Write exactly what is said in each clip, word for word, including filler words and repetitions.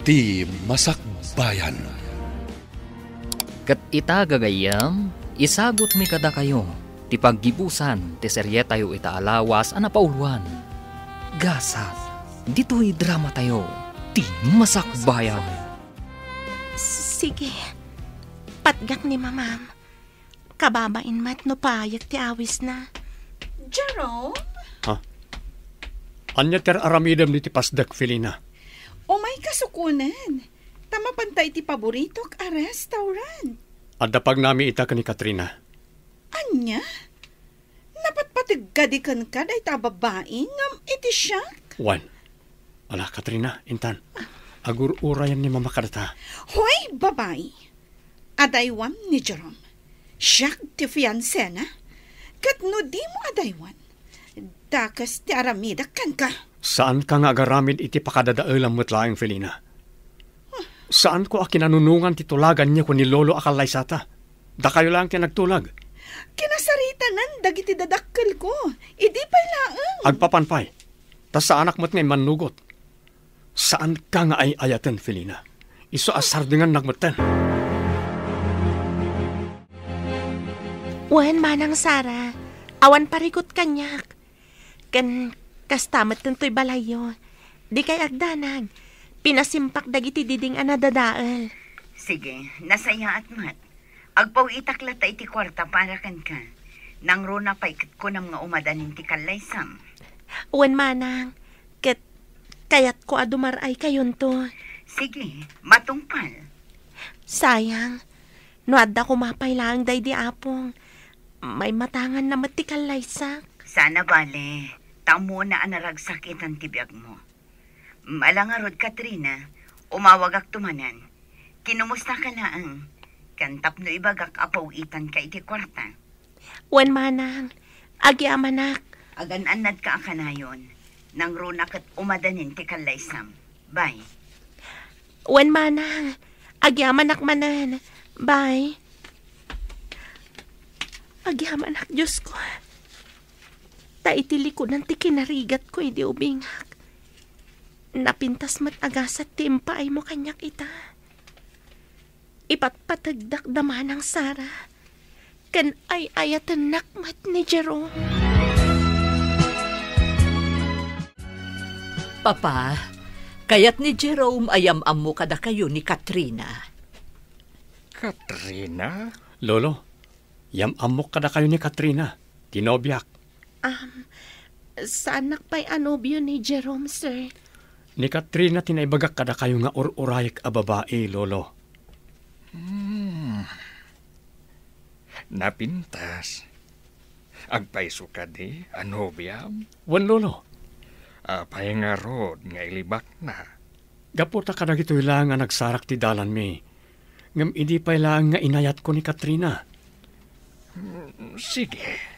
Ti Masakbayan. Ket ita, gagayyem, isagutmi kadakayo ti paggibusan ti serietayo ita a lawas a napauloan. Gasat, ditoy dramatayo, Ti Masakbayan. Sige. Patgak ni Mamam. Kababain met no paayek ti awisna. Jerome? Ha? Ania ti ar-aramidem iti pasdek, Felina? Umay kasukonen, ta mapanta iti paboritok a restaurant. Adda pagnami ita ken ni Katrina. Ania? Napatpateg kadi kenka dayta a babai ngem iti siak? Wen. Ala, Katrina, intan. Agur-urayan ni Mama kadata. Hoy, babai! Adaywam ni Jerome. Siak ti fiansena. Ket no dimo adaywan, dakes ti aramidek kenka. Saanka nga agaramid iti pakadadaelam met laeng, Felina. Saanko a kinanunongan ti tulaganyo ken ni Lolo a kallaysata. Dakayo laeng ti nagtulag. Kinasaritanan dagiti dadakkelko. Idi pay laeng. Agpapan pay. Ta saanak met nga immannugot. Saanka nga ay-ayaten, Felina. Isu a sardengannak metten. Wen, Manang Sara, awan parikut kaniak. Ken kasta metten toy balayyo. Dikay agdanag. Pinasimpak dagiti diding a nadadael. Sige, nasayaat met. Agpaw-itak latta iti kuarta para kenka. Nangruna pay ket kunam nga umadanin ti kallaysam. Wen, Manang, ket kayatko a dumar-ay kayonto. Sige, matungpal. Sayang, no adda koma pay laeng daydi Apong, maimatanganna met ti kallaysak. Sana bale, ta ammona a naragsak itan ti biagmo. Ala ngarud, Katrina, umawagakto manen. Kinumustaka laeng, ken tapno ibagak a paw-itanka iti kuarta. Wen, Manang, agyamanak. Agan-annadka a kanayon. Nangruna ket umadanin ti kallaysam. Bye. Wen, Manang, agyamanak manen. Bye. Agyamanak, Diosko. Ta iti likudan ti kinarigatko idi ubingak, napintas met a gasat ti impaaymo kaniak ita. Ipatpategdak da Manang Sara, ken ay-ayatennak met ni Jerome. Papa, kayat ni Jerome a yam-ammo kadakayo ni Katrina. Katrina? Lolo, yam-ammok kadakayo ni Katrina, ti nobiak. Um, saanak pay a nobio ni Jerome, sir. Ni Katrina ti naibagak kadakayo nga ur-urayek a babai, Lolo. Hmm. Napintas. Agpayso kadi a nobiam? Wen, Lolo. Apay ngarud nga ilibakna? Gapu ta kadagitoy laeng a nagsarak ti dalanmi, ngem idi pay laeng nga inayatko ni Katrina. Hmm, sige.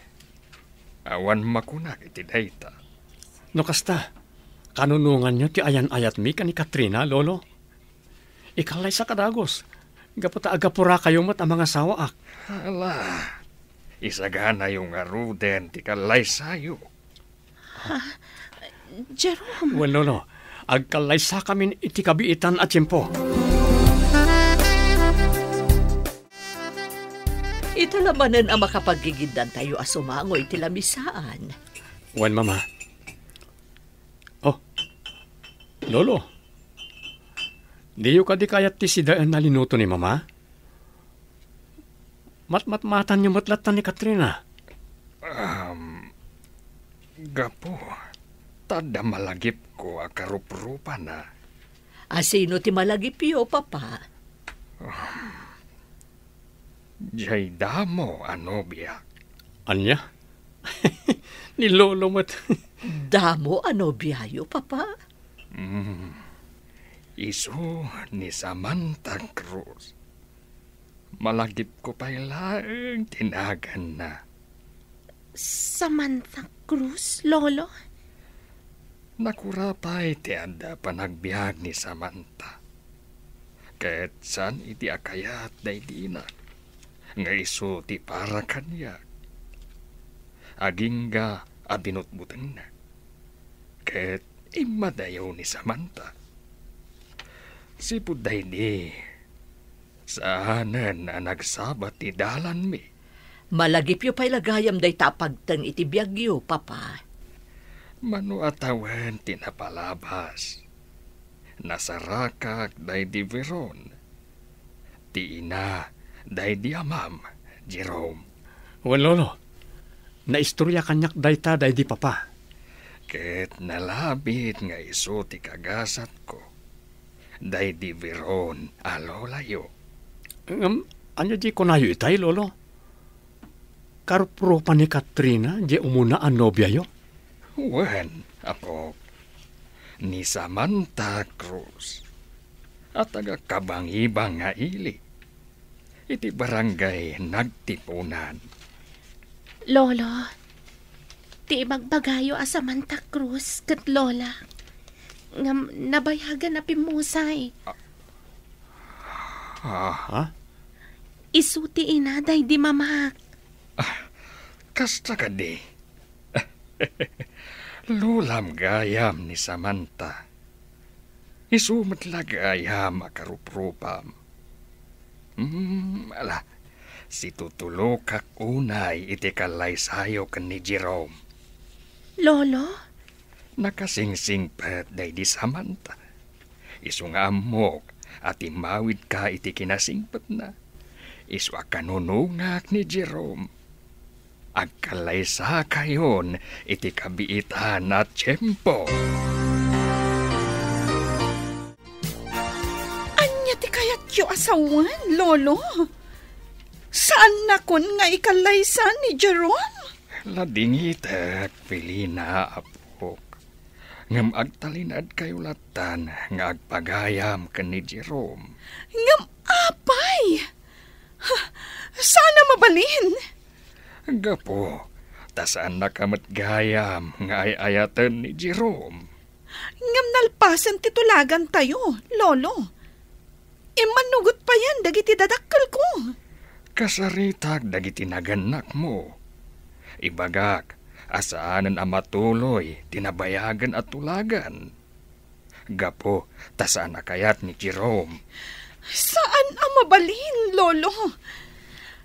Awan makunak iti dayta. No kasta, kanunonganyo ti ayan-ayatmi ken ni Katrina, Lolo? Ikallaysak a dagus, gapu ta agapurakayo met a mangasawaak. Hala, isaganayo ngaruden ti kallaysayo. Ha? Jerome? Wen, Lolo, agkallaysakamin iti kabiitan a tiempo. Ita la manen a makapaggigiddantayo a sumango iti lamisaan. Wen, Mama. Oh, Lolo, diyo kadi kayat ti sidaen a linuto ni Mama? Matmatmatanyo met latta ni Katrina. Um, gapu, ta adda malagipko a karuprupana. A sino ti malagipyo, Papa? Um, Jay damo a nobia. Ania? Ni Lolo met. Damo a nobiayo, Papa? Mm. Isu ni Samantha Cruz. Malagipko pay laeng ti naganna. Samantha Cruz, Lolo? Nakura pay ti adda panagbiag ni Samantha. Ket saan iti a kayat daydi ina nga isu ti para kaniak. Agingga a binutbutengna. Ket immadayo ni Samantha. Sipud daydi, saanen a nagsabat ti dalanmi. Malagipyo pay la gayam dayta a pagteng iti biagyo, Papa. Mano a tawen ti napalabas. Nasarakak daydi Veron. Ti ina daydi amam, Jerome. Wen, Lolo. Naistorya kaniak dayta daydi Papa. Ket nalabit nga isu ti kagasatko, daydi Veron a lolayo. Ngem, ania di kunayo itay, Lolo? Karuprupan ni Katrina, di umuna a nobiayo? Wen, apok. Ni Samantha Cruz, a taga Kabangibang nga ili, iti barangay Nagtipunan. Lolo, ti ibagbagayo a Samantha Cruz ket Lola, ngem nabayagan a pimmusay. Ah? Isu ti ina daydi mamak. Ah, kasta kadi. Lolam gayam ni Samantha. Isu met la gayam a karuprupam. Hmm, ala, situtulokak unay iti kallaysayo ken ni Jerome. Lolo? Nakasingsingpet daydi Samantha. Isu nga ammok a timmawidka iti kinasingpetna. Isu a kanunongak ni Jerome. Agkallaysakayon iti kabiitan a tiempo. Ania ti kayatyo a sawen, Lolo? Saannakon nga ikallaysa ni Jerome? Ladingitek, Felina, apok. Ngem agtalinaedkayo lattan nga agpagayam ken ni Jerome. Ngem apay? Ha, saan a mabalin? Gapu ta saannaka met gayam nga ay-ayaten ni Jerome. Ngem nalpasen ti tulagantayo, Lolo. Immanugot payen dagiti dadakkelko. Kasaritak dagiti nagannakmo. Ibagak a saanen a matuloy ti nabayagen a tulagan. Gapu ta saan a kayat ni Jerome. Saan a mabalin, Lolo.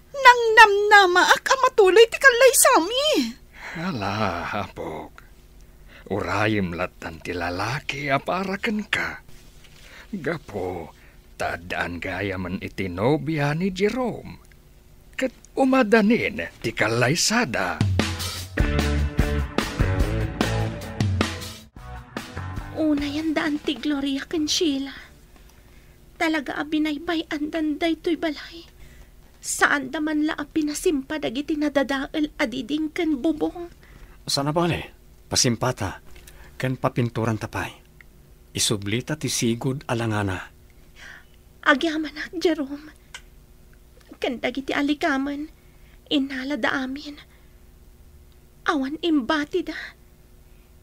Nangnamnamaak a matuloy ti kallaysami. Ala, apok. Urayem lattan ti lalaki a para kenka. Gapu ta addaan gayamen iti nobia ni Jerome. Ket umadanin ti kallaysada. Unayan da Auntie Gloria ken Sheila. Talaga a binaybay-andan daytoy balay. Saanda man la a pinasimpa dagiti nadadael a diding ken bubong. Saan a bale, pasimpata, ken papinturanta pay. Isublita ti sigud a langana. Agyamanak, Jerome. Ken dagiti alikamen, innalada amin. Awan imbatida.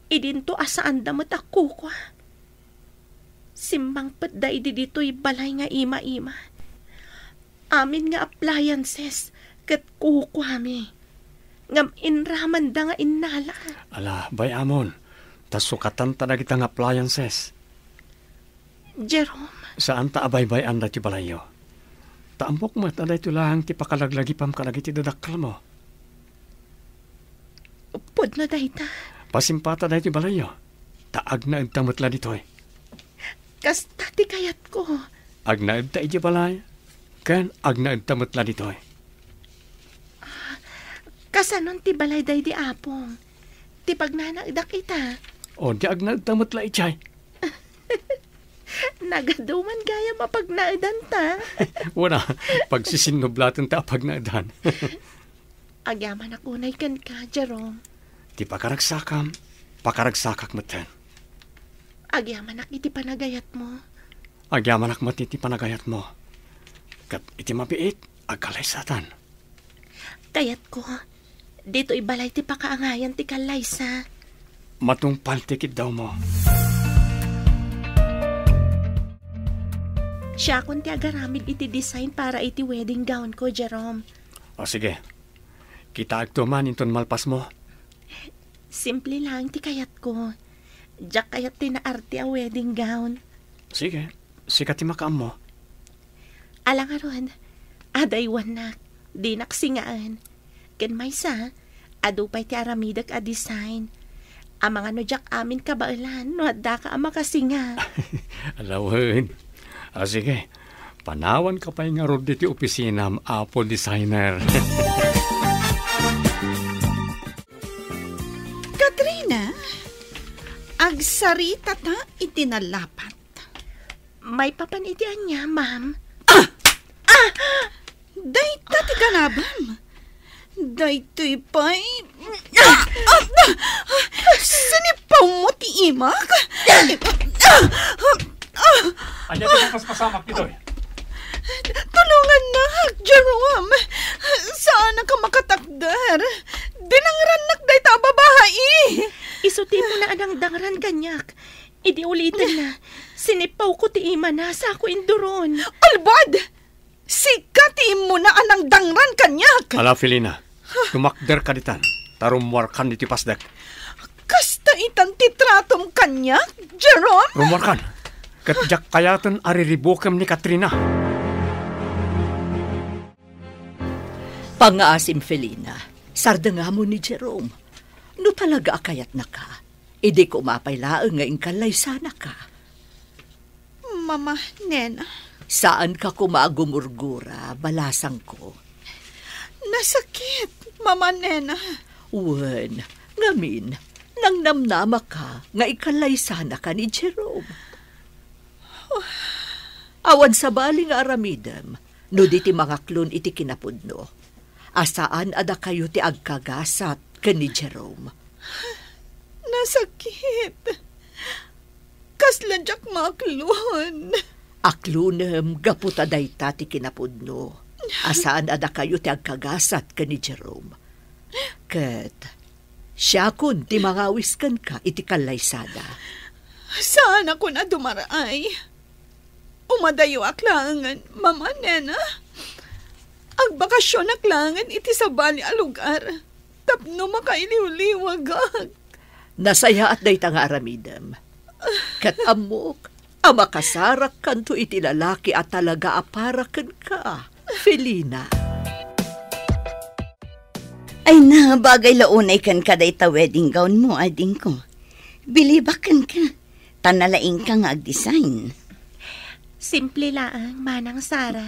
Idinto a saanda met a kukua. Simmangpetda idi ditoy balay nga ima-ima. Amin nga appliances ket kukuami. Ngem inramanda nga innala. Ala, bay-amon, ta sukatanta dagita nga appliances. Jerome. Saanta a baybay-an daytoy balayyo. Ta ammok met a daytoy laeng ti pakalaglagipam kadagiti dadakkelmo. Pudno dayta. Pasimpata daytoy balayyo. Ta agnaedta met la ditoy. Kasta ti kayatko. Agnaedta idiay balay, ken agnaedta met la ditoy. Kasanon ti balay daydi Apong? Ti pagnanaedak ita. O, di agnaedta met la idiay. Nagaduman gayam a pagnaedanta. Wen a, pagsisinnublatan ta a pagnaedan. Agyamanak unay kenka, Jerome. Ti pakaragsakam, pakaragsakak metten. Agyamanak iti panagayatmo. Agyamanak met iti panagayatmo. Ket iti mabiit, agkalaysatan. Kayatko, ditoy balay ti pakaangayan ti kallaysa. Matungpal ti kiddawmo. Siakon ti agaramid iti design para iti wedding gown ko, Jerome. O, sige. Kitaekto man inton malpasmo. Simple lang ti kayatko. Diak kayat ti naarte a wedding gown. Sige. Sika ti makaammo. Ala ngarud, adaywannak, dinak singaen. Ken maysa, adu pay ti aramidek a design. Amangan no diak amin kabaelan no addaka a makasinga. Ala wen. A, sige, panawanka pay ngarud ditoy opisinam, Apo Designer. Katrina, agsaritata iti nalapat. Maipapan iti ania, ma'am? Ah! Ah! Dayta ti kanabam. Daytoy pay. Ah! Ah! Sinipawmo ti imak. Ah! Ah! Ania ti napaspasamak ditoy? Tulongannak, Jerome. Saanak a makatakder. Dinangrannak dayta a babai. Isu ti immuna a nangdangran kaniak. Idi ulitenna, sinipawko ti imana, sako induron. Albad! Sika ti immuna a nangdangran kaniak! Ala, Felina, tumakderka ditan, ta rummuarkan iti pasdek. Kasta itan ti tratom kaniak, Jerome? Rummuarkan, ket diak kayaten a riribukem ni Katrina. Pangngaasim, Felina, sardengamo ni Jerome. No talaga a kayatnaka, idi koma pay laeng nga inkallaysanaka. Mama, Nena. Saanka koma a gumurgura, balasangko. Nasakit, Mama, Nena. Wen, ngamin, nangnamnamaka nga inkallaysanaka ni Jerome. Awan sabali nga aramidem no di ti mangaklon iti kinapudno a saan a dakayo ti agkagasat ken ni Jerome. Nasakit. Kasla diak maaklon. Aklonem gapu ta dayta ti kinapudno a saan a dakayo ti agkagasat ken ni Jerome. Ket siakon ti mangawis kenka iti kallaysada. Saanakon a dumar-ay. Umadayoak laengen, Mama, Nena. Agbakasionak laengen iti sabali a lugar tapno makailiwliwagak. Nasayaat dayta nga aramidem. Ket ammok a makasarakkanto iti lalaki a talaga a para kenka, Felina. Ay na, bagay la unay kenka dayta wedding gown mo, adingko. Bilibak kenka. Ta nalaingka nga agdesign. Simple laeng, Manang Sara.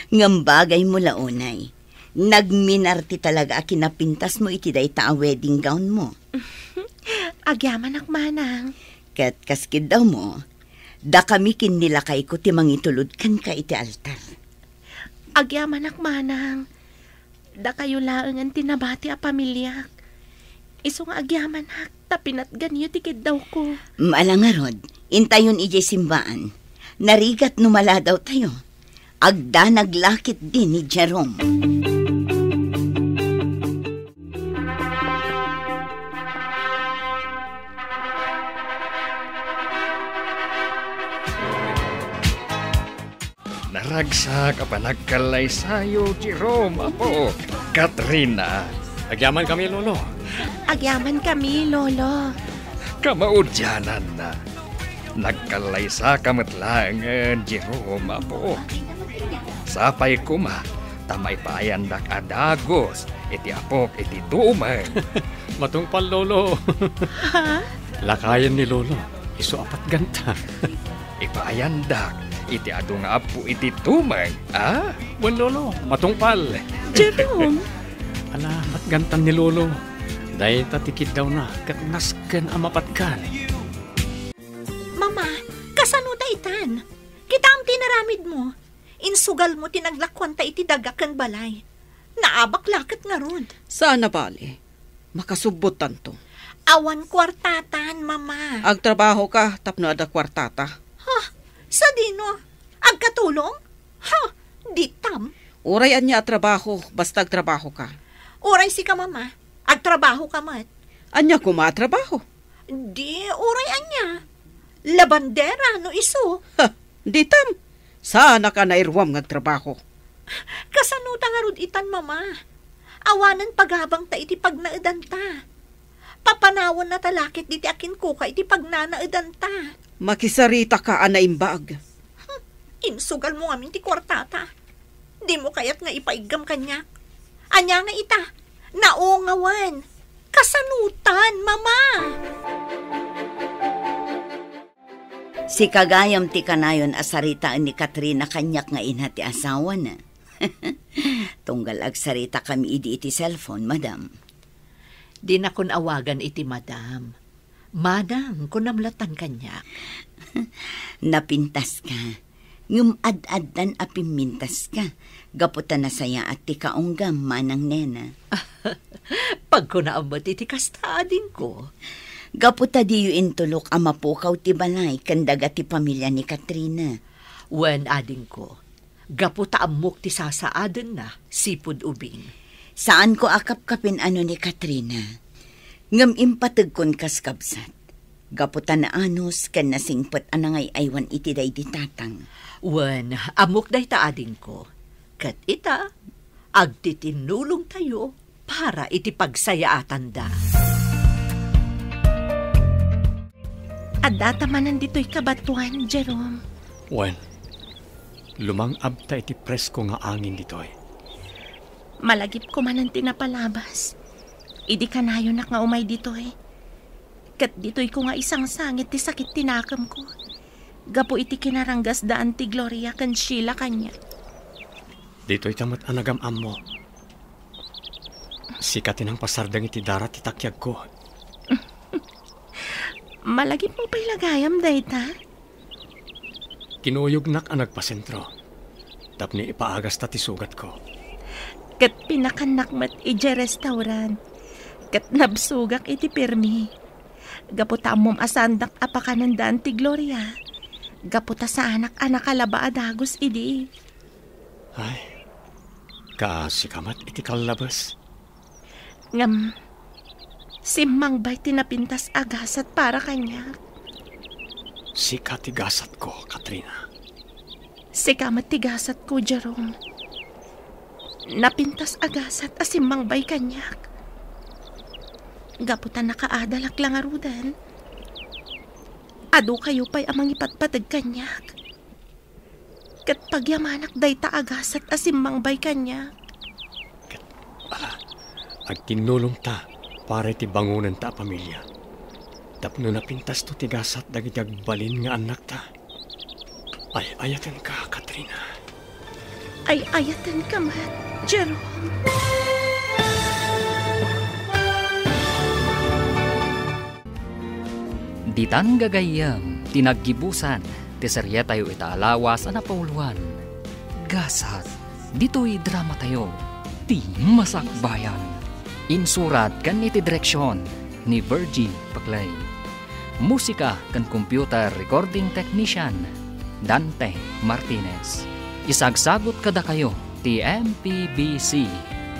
Ngem bagay mo la unay. Nagminarte talaga a kinapintas mo iti dayta a wedding gown mo. Agyamanak, Manang. Ket kas kiddaw mo, dakami ken ni lakayko ti mangitulod kenka iti altar. Agyamanak, Manang. Dakayo laengen ti nabati a pamiliak. Isu nga agyamanak ta pinatganyo ti kiddawko. Ala ngarud, intayon idiay simbaan. Narigat no maladawtayo. Agdanag la ketdi ni Jerome. Naragsak a panagkallaysayo, Jerome, apo. Katrina. Agyamankami, Lolo. Agyamankami, Lolo. Kamaudiananna, nagkallaysaka met laengen, Jerome, apo. Sapay koma ta maipaayandak a dagus iti apok iti tumeng. Matungpal, Lolo. Ha? Lakayen ni Lolo. Isu a patganta. Ipaayandak iti adu nga appo iti tumeng, a? Wen, Lolo, matungpal. Jerome. Ala, patgantan ni Lolo. Dayta ti kiddawna ket nasken a mapatgan. Mama, kasano ta itan? Kitaem ti inaramidmo. Insugalmo ti naglakuanta iti daga ken balay. Naabak la ket ngarud. Saan a bale. Makasubbottanto. Awan kuartatan, Mama. Agtrabahoka tapno adda kuartata. Ha? Sadino? Agkatulong? Ha? Ditam? Uray ania a trabaho, basta agtrabahoka. Uray sika, Mama. Agtrabahoka met. Ania koma a trabaho? Di, uray ania. Labandera, no isu. Ha, ditam. Saanak a nairuam nga agtrabaho. Kasano ta ngarud itan, Mama? Awanen pagabangta iti pagnaedanta. Papanawennata la ketdi ti akinkuka iti pagnanaedanta. Makisaritaka a naimbag. Insugalmo ngamin ti kuartata. Dimo kayat nga ipaiggam kaniak? Ania nga ita? Naungawan. Kasanutan, Mama! Sika gayam ti kanayon a saritaen ni Katrina kaniak nga ina ti asawana. Tunggal agsaritakami idi iti cellphone, madam. Dinakon awagan iti madam. Madam, kunam latan kaniak. Napintaska. Ngem ad-addan a pimmintaska. Gapu ta nasayaat ti kaunggam, Manang Nena. Pagkunaam met iti kasta, adingko. Gapu ta diyo intulok a mapukaw ti balay ken daga ti pamilya ni Katrina. Wen, adingko. Gapu ta ammok ti sasaadenna, sipud ubing. Saanko a kapkapin-ano ni Katrina. Ngem impategkon kas kabsat. Gapu ta naanus ken nasingpet a nangay-aywan iti daydi tatang. Wen, ammok dayta, adingko. Ket ita, agtitinnulongtayo para iti pagsayaatanda. Addata manen ditoy kabatuan, Jerome. Wen, lumang-abta iti presko nga angin ditoy. Malagipko manen ti napalabas. Idi kanayonak nga umay ditoy. Ket ditoyko nga isangsangit ti sakit ti nakemko. Gapu iti kinaranggasdaan ti Gloria ken Sheila kaniak. Ditoyta met a nagam-ammo. Sika ti nangpasardeng iti dara ti takiagko. Malagipmo pay la gayam dayta? Kinuyognak a nagpasentro tapno ipaagasta ti sugatko. Ket pinakannak met idiay restaurant. Ket nabsogak iti pirmi. Gapu ta ammom a saandak a pakanendaan ti Gloria. Gapu ta saanak a nakalaba a dagus idi. Ay, kaasika met iti kallabes. Ngem, simmangbay ti napintas a gasat para kaniak. Sika ti gasatko, Katrina. Sika met ti gasatko, Jerome. Napintas a gasat a simmangbay kaniak. Gapu ta nakaadalak la ngaruden. Adu kayo pay a mangipatpateg kaniak. Ket pagyamanak dayta a gasat a simmangbay kaniak. Ket, ala, agtinnulongta para iti bangonenta a pamilya. Tapno napintasto ti gasat dagiti agbalin nga annakta. Ay-ayatenka, Katrina. Ay-ayatenka met, Jerome. Ditan gagayyem ti naggibusan ti serietayo ita a lawas a napauluan, Gasat. Ditoy dramatayo, ti Masakbayan. Insurat ken iti direksion ni Virgie Paclay. Musika ken computer recording technician, Dante Martinez. Isagsagut kadakayo ti M P B C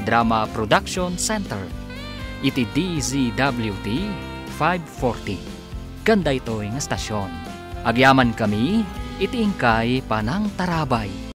Drama Production Center iti D Z W T five forty. Ken daytoy nga stasyon, agyamankami iti inkay panangtarabay.